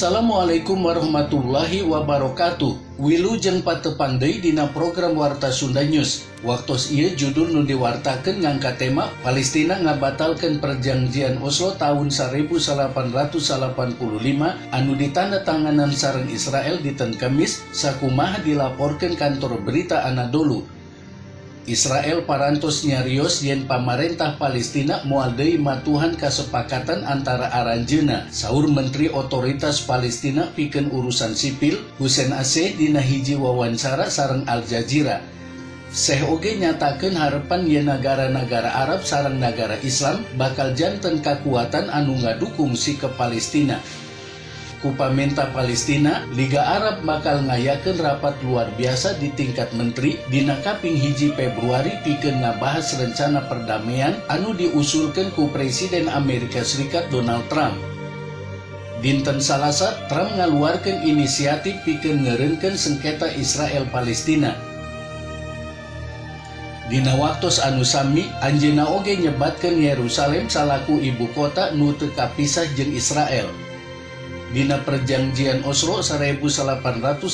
Assalamualaikum warahmatullahi wabarakatuh. Wilujeng patepang deui dina program Warta Sunda News. Waktos ieu judul nu diwartakeun ngangkat tema Palestina ngabatalkeun perjanjian Oslo tahun 1885 anu ditandatanganan sareng Israel dinten Kemis sakumaha dilaporkeun kantor berita Anadolu. Israel parantos nyarios yen pamarentah Palestina moal deui matuhan kasepakatan antara aranjeuna, saur Menteri Otoritas Palestina pikeun urusan sipil Hussein Aseh dina hiji wawancara sareng Al Jazeera. Seh oge nyatakeun harepan yen nagara-nagara Arab sareng nagara Islam bakal janten kakuatan anu ngadukung sikap Palestina. Ku pamenta Palestina, Liga Arab bakal ngayakeun rapat luar biasa di tingkat menteri dina kaping 1 Februari pikeun ngabahas rencana perdamaian anu diusulkeun ku Presiden Amerika Serikat Donald Trump. Dinten Salasa, Trump ngaluarkeun inisiatif pikeun ngeureunkeun sengketa Israel Palestina. Dina waktos anu sami, anjeunna oge nyebatkeun Yerusalem salaku ibu kota nu teu kapisah jeung Israel. Dina perjanjian Oslo 1885,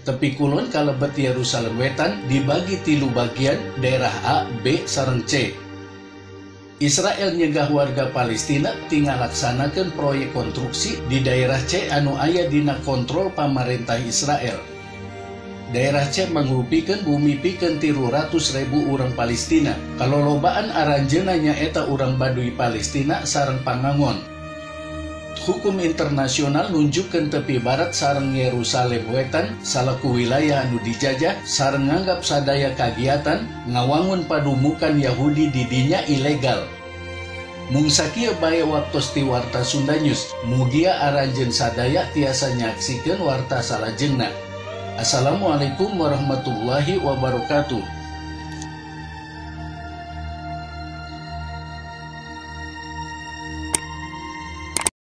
tepi kulon kalebet Yerusalem Wetan dibagi 3 bagian, daerah A, B, sareng C. Israel nyegah warga Palestina ti ngalaksanakeun proyek konstruksi di daerah C anu aya dina kontrol pamarentah Israel. Daerah C mangrupikeun bumi pikeun 300.000 urang Palestina. Kalolobaan aranjeunna nyaeta urang Baduy Palestina sareng Pangangon. Hukum internasional nunjukkeun tepi barat sareng Yerusalem Wetan salaku wilayah anu dijajah sareng nganggap sadaya kagiatan ngawangun padumukan Yahudi di dinya ilegal. Mung sakieu bae waktos ti Warta Sunda News, mugia aranjeun sadaya tiasa nyaksikeun warta salajengna. Assalamualaikum warahmatullahi wabarakatuh.